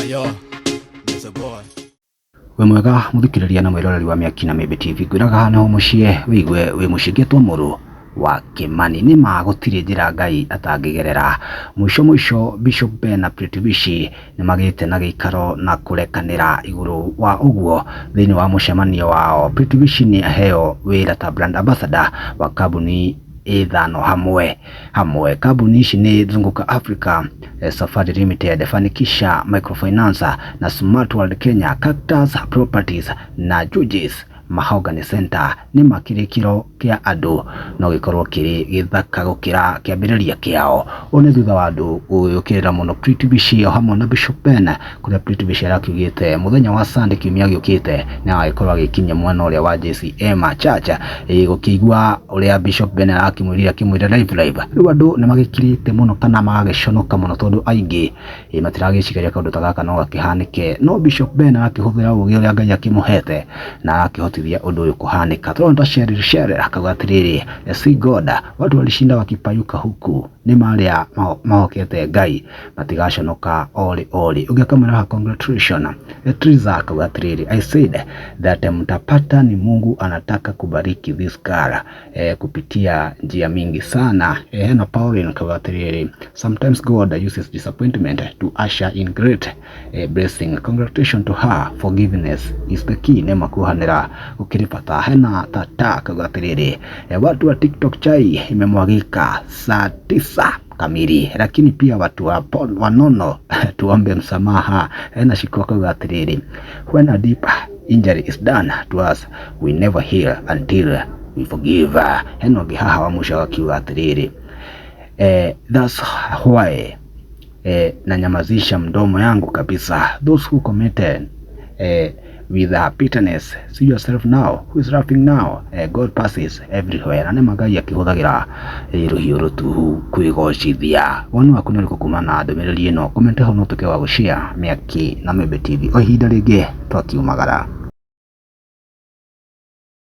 Yo, it's a boy. Wĩ mwega mũthikĩrĩria na mwĩroreri wa Mĩaki na Mĩmbi TV, ngwĩraga nĩho mũciĩ wĩigue wĩ mũciĩ ngĩtwo mũrũ wa Kĩmani. Nĩ ma gũtirĩ njĩra Ngai atangĩgerera. Mũico mũico Bishop Ben na Pretty Wish nĩ magĩte na gĩikaro na kũrekanĩra igũrũ wa ũguo thĩinĩ wa mũcemanio wao. Pretty Wish nĩ aheo wĩra ta brand ambassador wa kambuni ithano hamwe hamwe. Kambuni ici nĩ Zunguka Africa, Safari Limited, Fanikisha Microfinance na Smart World Kenya, Cactus Properties na Judges Mahogany Center. Nĩ ma kĩrĩkĩro kĩa andũ no gĩkorwo kĩrĩ gĩthaka gũkĩra kĩambĩrĩria kĩao. Ũũ nĩ thutha wa andũ gũgĩũkĩrĩra mũno Pretty Wish o hamwe na Bishop Ben, kũrĩa Pretty Wish arakiugĩte mũthenya wa Sunday kiumia gĩũkĩte nĩ agagĩkorwo agĩkinyia mwena ũrĩa wa JCM Church gũkĩigua ũrĩa Bishop Ben arakĩmwĩrire akĩmwĩra live live. Rĩu andũ nĩ magĩkirĩte mũno kana magagĩconoka mũno tondũ aingĩ matiragĩciria kaũndũ ta gaka no gakĩhanĩke, no Bishop Ben arakĩhũthĩra ũgĩ ũrĩa Ngai akĩmũhete na arakĩhotithia ũndũ ũyũ kũhanĩka. Tũrona ta Cheryl Cheryl akauga atĩrĩrĩ, see God, watu walishinda wakipayuka huku, nĩ marĩa mahokete Ngai matigaconoka orĩ orĩ. Ũngĩ akamwĩra congratulations. Triza akauga atĩrĩrĩ, I said that mtapata ni Mungu anataka kubariki this girl kupitia njia mingi sana. Hena Pauline akauga atĩrĩrĩ, sometimes God uses disappointment to usher in great blessing. Congratulations to her, forgiveness is the key. Nĩ makuhanĩra gũkĩrĩ bata. Hena tata akauga atĩrĩrĩ, watu wa TikTok chai imemwagika saa 9 kamili, lakini pia watu wa wanono tuombe msamaha. Hena Shiko akauga atĩrĩrĩ, when a deep injury is done to us we never heal until we forgive. Hena ũngĩ haha wa mũico akiuga atĩrĩrĩ, that's why nanyamazisha mdomo yangu kabisa. Those who committed with bitterness, see yourself now, who is laughing now? God passes everywhere. Na nĩ Ngai akĩhũthagĩra rũhiũ rũtuhu kwĩgocithia. Woni waku nĩ ũrĩkũ kumana na ndũmĩrĩri ĩno? Comment hau no ũtuĩke wa gũshare Mĩaki na Mĩmbi TV o ihinda rĩngĩ twakiumagara.